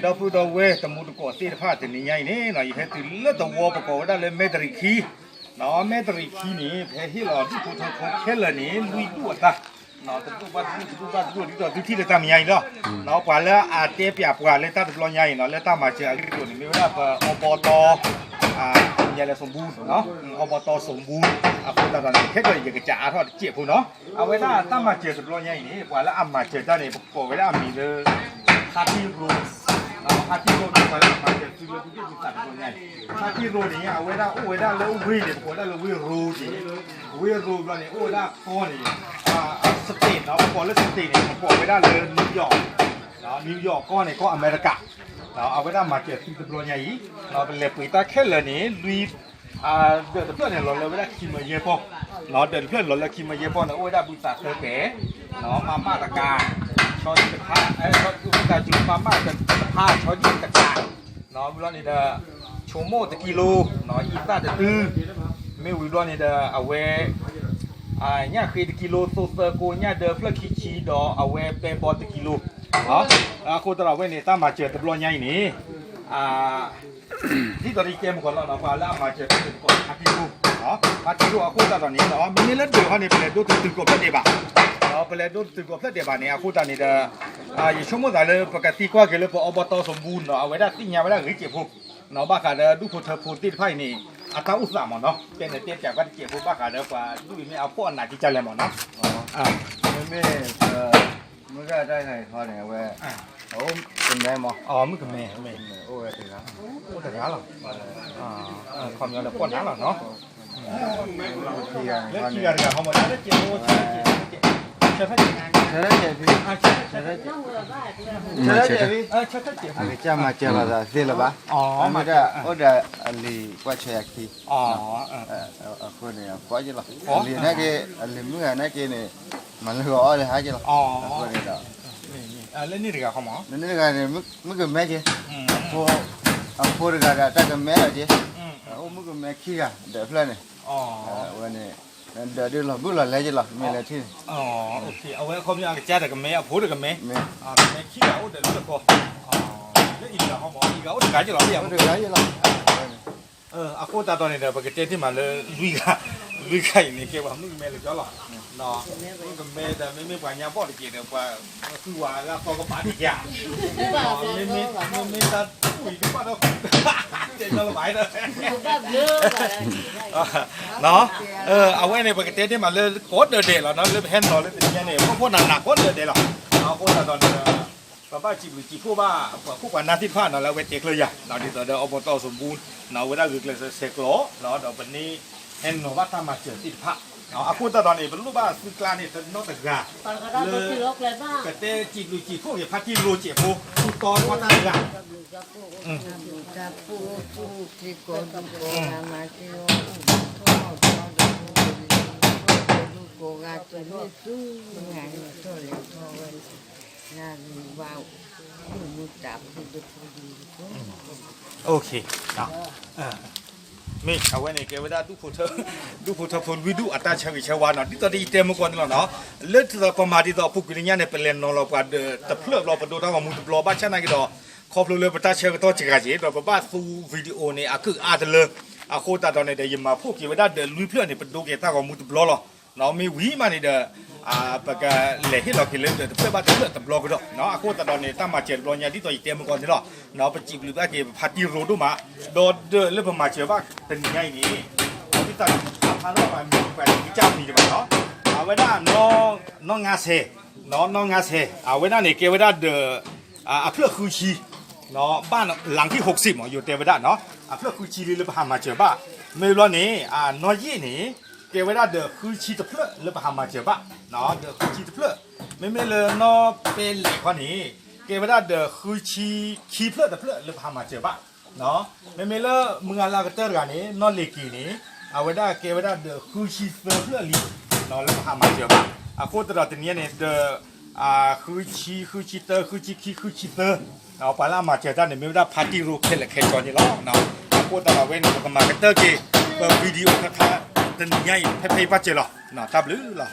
ဒီပုၢ်ဒီဝဲၢ်တံၤသကိးသ့ၣ်တဖၣ် တနံၤညါအံၤန့ၣ် ယဟဲတုၤလၢသဝီပကိးဝဲဒၣ်လၢမဲၣ်တရံးခံ, မဲၣ်တရံးခံန့ၣ် ပဟဲဟ့ၣ်လီၤဒူၣ်ဖိထၢဖိခဲလၢာ်န့ၣ် လွံၢ်ဒူၣ်အတၢ်, တဒူၣ်ဘၣ်တဒူၣ် တဒူၣ်ဘၣ်တဒူၣ် ဒ်သိးသုထံၣ်လၢတၢ်မဲာ်ညါအံၤလီၤ. ပှၤလၢအတဲပၠးပှၤလၢတၢ်တဘျီညါအံၤန့ၣ် လၢတၢ်မၤစၢၤအဂ့ၢ်အကျိၤန့ၣ် မ့ၢ်ဝဲဒၣ်ပအီဘီတီ ယၤလဲၤစူၤဘူ, အီဘီတီစူၤဘူ, အဃိသတးဒီးန့ၣ် ခဲကီးယကစၢ်အါထီၣ်တစဲးဖိနီၤ. အဝဲဒၣ်တၢ်မၤစၢၤတဘျီညါအံၤန့ၣ် ပှၤလၢအမၤစၢၤတၢ်န့ၣ် ပကိးဝဲဒၣ်အမံၤလၢ ဖါတံၢ်ရိ, ဖါတံၢ်ရိန့ၣ် ပှၤလၢအမၤစၢၤသုလၢသုက့ၢ်သုသးတဘျီညါအံၤ, ဖါတံၢ်ရိန့ၣ် အဝဲဒၣ်အိၣ်ဝဲဒၣ်လၢဝ့ၢ်န့ၣ် ပကိးဒၣ်လၢဝ့ၢ်ရိက့ၤ, ဝ့ၢ်ရိဘျီန့ၣ် အိၣ်ဝဲဒၣ်ကီၢ်န့ၣ် state နီၤ, ပကိးလၢ state န့ၣ် ပကိးဝဲဒၣ်လၢ New York, New York ကီၢ်န့ၣ် ကီၢ်အမဲရကၤ, အဝဲဒၣ်မၤစၢၤသုတဘျီညါအံၤ, ပလဲၤပှ့ၤတၢ်ခဲလၢာ်န့ၣ် လွံၢ် ဒၢးတဖျၢၣ်န့ၣ် လီၤလၢဝဲဒၣ်ခံမၢယဲၢ်ပီၢ်, ဒၢးတဖျၢၣ်လီၤလၢခံမၢယဲၢ်ပီၢ်န့ၣ် အိၣ်ဝဲဒၣ်ဘုသးသၢပဲာ်, မမတကး, ဆီတဖၣ်, ဆီတဖၣ်, မမတဖၣ်, ဆီဒံၣ်တကး, ဘျီန့ၣ်ဒီး ဆိကမိၣ်တကံလိ, အံသၣ်တတု, မ့ၢ်ဝံၤဘျီန့ၣ်ဒီး အဝဲ ညၣ်ဃ့တကံလိ, သိသၢကိ, ညၣ်ဒၢဖျၢၣ်ခံဆံ, ဒီးအဝဲပဲဘီတကံလိ, အဃိသတးဒီးအဝဲန့ၣ် တၢ်မၤစၢၤတဘျီညါအံၤန့ၣ် ဒ်သိးဒီးယတဲမုၢ်ကီးလီၤနီၤ, ပှၤလၢအမၤစၢၤတၢ်န့ၣ် ပကိးဖါတံၢ်ရိ, ဖါတံၢ်ရိအဃိသတးဒီးန့ၣ် မ့မ့ၢ်လၢဒၢးခီန့ၣ် ပလဲၤဒိတတုာ်ကိးဖျၢၣ်ဒဲးဘၣ်, ပလဲၤဒိတတုာ်ကိးဖျၢၣ်ဒဲးဘၣ်န့ၣ် အဃိသတးန့ၣ်ဒီး ယဆိကမိၣ်သးလၢပကသံကွၢ်က့ၤလၢပအီဘီတီစူၤဘူနီၤ, အဝဲဒၣ်သ့ၣ်ညါဝဲဒၣ်ဂ့ၤစဲးဖိ, ဘၣ်ဃးဒီးဒူၣ်ဖိထၢဖိသ့ၣ်တဖၣ်အံၤန့ၣ် အတၢ်အိၣ်သးမ့ၢ်နီၤ, တဲန့ၣ်တဲပၠးကွၢ်တစဲးဖိ ဘၣ်ဃးဒီးပှၤဒူၣ်အံၤမ့ၢ်အဖှီၣ်အနးကံကလဲၣ်မ့ၢ်နီၤ, မ့မ့ၢ် မုၢ်ဂၤတၢ်ဂၤအံၤခီန့ၣ် အဝဲ အအိၣ်ကမဲမး, မုၣ်ကမဲ, အိၣ်ဝဲတဂၤ, အိၣ်တဂၤလီၤ, ခီပညီလၢပှီၢ်နၤလီၤနီၤ, လၢခံဂၤတဂၤခီမး ဆၢထၢၣ်ကဲး, ဆၢထၢၣ်ကဲး, ဆၢထၢၣ်ကဲး, ဆၢထၢၣ်ကဲး, အကစၢ်မၤစၢၤလီၤသးသ့လၢၤဘၣ်, မ့ၢ်ဒၣ်အိၣ်ဒီးအလံၤကွၢ်ဆၢယၤခံ အဃိန့ၣ် အဖှီၣ်ယ့ၢ်လီၤ, အလံၤနာ်က့ အလံၤမုၣ်ဂၤနာ်က့န့ၣ် မၤလၢဂီၤအီၣ်လၢဟါက့လီၤ, အဃိန့ၣ်ဒီး လၢန့ၣ်တဂၤခီမး, လၢန့ၣ်တဂၤန့ၣ် မုၣ်ကမဲက့, အဖိတဂၤဒီးတၢ်ကမဲလီၤက့, အိၣ်မုၣ်ကမဲခံဂၤ ဒၢးဖျၢၣ်န့ၣ်, အဝဲန့ၣ် ဒၢးဒုးလီၤဘုၣ်လီၤလဲက့လီၤ မ့ၢ်လဲၤထံၣ်န့ၣ်, အဝဲခီပညီအကစၢ်တၢ်ကမဲ အဖိတကမဲ, ကမဲခံဂၤအိၣ်ဒီးလၢတကီၢ်, လၢအံၤတဂၤခီမး အံၤတဂၤအိၣ်တဂၤက့လီၤ, အိၣ်တဂၤက့လီၤ အဃိသတးဒီးန့ၣ်ဒီး ပကတဲတ့ၢ်မးလၢ လွံၢ်ဂၤအံၤန့ၣ် ကဲပှၤမုၣ်ကမဲလၢာ်ကၠီလီၤ, မုၣ်ကမဲဒီး မ့မ့ၢ်ပှၤညါဘီၣ်တက့ၢ်ဒီး ပှၤဃုဝဲလၢအသီကပၤတက့ၢ်, မ့မ့ၢ်တၢ်တပူၤအံၤတဘၣ်ဒီး တဲညီလၢၤဘၣ်ဒီး အဝဲန့ၣ် ပကတဲတ့ၢ်မးလၢကိးဒၢးဒဲးလီၤနီၤ, လၢပဟဲနီၤလၢတနံၤညါန့ၣ် ဖှီၣ်ဖှီၣ်နးနးကိးဒၢးဒဲးလီၤ, အဃိသတးဒီးန့ၣ်ဒီး ပဘၣ်စံးဘျုးစံးဖှိၣ်ဘၣ် ပှၤခိၣ်ပှၤနၢ်သ့ၣ်တဖၣ်နီၤ လၢအဝဲတဲကျၢၤယၤ ဒ်သိးဒီးအီဘီတီစူၤဘူ အဝဲဒၣ်ဂုာ်ကျဲးစၢးဆဲးကျိး ဒီးပန့ၢ်ဟဲနီၤဘၣ်တၢ်မၤစၢၤသ့ၣ်တဖၣ်, အဃိသတးဒီးန့ၣ် ပလိၣ်ဘၣ်သုကျါန့ၣ် တနီၢ်တဂၤ လၢ ကတဲစံးဘျုးစံးဖှိၣ်က့ၤ ဖါတံၢ်ရိစဲးဖိ သူတီထီတၢ်တဂၤ မ့ၢ်အဝဲန့ၣ် ကဲဝဲဒၣ် ဒူၣ်ဖိထၢဖိလွံၢ်ဒူၣ်အတၢ်ဆၢဂ့ၤဆၢဝါနီၤ, ဒ်သိးဒီးယတဲမုၢ်ကီၢ်န့ၣ်လီၤနီၤ, လၢဒ်သိးပမၤဒ်သိးအပူၤကွံာ်လၢညါန့ၣ် ပလဲၤနီၤလီၤပှၤဒီးတဖျၢၣ်ဘျီ ပဒိတၢ်ဂီၤမူတဘျီ ဘၣ်ဆၣ်နာ်က့ဒီး ခီဖျိလၢပတၢ်ဆၢကတီၢ်စှၤက့ၤဒီး ပဘၣ်သူ video န့ၣ် အကုၢ်အါတလၢ, အဃိသတးဒီးန့ၣ်ဒီး ယမၤဖှိၣ်က့ၤဝဲဒၣ်ဒီးလွံၢ်ဖျၢၣ်န့ၣ် ပဒိက့ၤတၢ်ဂီၤမူတဘျီလီၤ. မ့ၢ်ဝံၤမးန့ၣ်ဒီး ပကလဲၤဟ့ၣ်လီၤက့ၤလၢဒီးတဖျၢၣ်ဘၣ်တဖျၢၣ်တဘျီကဒီး, အဃိသတးဒီးန့ၣ် တၢ်မၤစၢၤတဘျီညါ ဒ်သိးယတဲမုၢ်ကီၢ်န့ၣ်လီၤ, ပစံးဘျုးဘၣ်က့ၤပဖါတံၢ်ရိဒိၣ်မး, ဒီးဒီးလၢပမၤစၢၤဘၣ်တနံၤညါအံၤန့ၣ် ဒ်သိးယဖးထီၣ်ပှၤမံၤပှၤကစၢ်မံၤတဘၣ်နီၤ, အဝဲဒၣ် နီၢ်ငါဆဲး, နီၢ်ငါဆဲး အဝဲဒၣ်န့ၣ် ကဲဝဲဒၣ်ဒီး အဖျၢၣ်ဃုဆံ ဘၣ်လၢခံ ဟိးစံးမး ယိၤတဲဝဲဒၣ်နီၤ, အဖျၢၣ်ဃုဆံလံလၢပဟးမၤစၢၤဘၣ်, မ့ၢ်ဘျီန့ၣ် နီၢ်ယ့ၣ်န့ၣ် ကဲဝဲဒၣ်ဒီးဃုဆံတဖျၢၣ်လၢပဟးမၤစၢၤဘၣ်, ဒီးဃုဆံတဖျၢၣ်, မ့မ့ၢ်လၢနီၢ်ပဲလဲၣ်ခီန့ၣ် ကဲဝဲဒၣ်ဒီးဃုဆံခံဖျၢၣ်တဖျၢၣ်လၢပဟးမၤစၢၤဘၣ် မ့မ့ၢ်လၢမုၢ်ဂၤလၢအကတၢၢ်တဂၤန့ၣ် နီၢ်လ့ၤက့ၤန့ၣ် အဝဲဒၣ်ကဲဝဲဒၣ်ဒီးဃုဆံသၢဖျၢၣ်လံ လၢပဟးမၤစၢၤဘၣ်, အဃိသတးဒီးတနံၤညါန့ၣ်ဒီး ဃုဆံ ဃုဆံတၢ ဃုဆံခံ ဃုဆံသၢ, ပှၤလၢအမၤစၢၤတၢ်န့ၣ် မ့ၢ်ဝဲဒၣ်ဖါတံၢ်ရိခဲလၢာ်ခဲဆ့န့ၣ်လီၤ. အဃိသတးဒီးအဝဲန့ၣ် ပကမၤကတၢၢ်က့ၤ ပ video ခါခါ တနံၤညါအံၤ ဖဲဖဲအံၤဘၣ်စၢၤလီၤ. တၢ်ဘျုးလီၤ.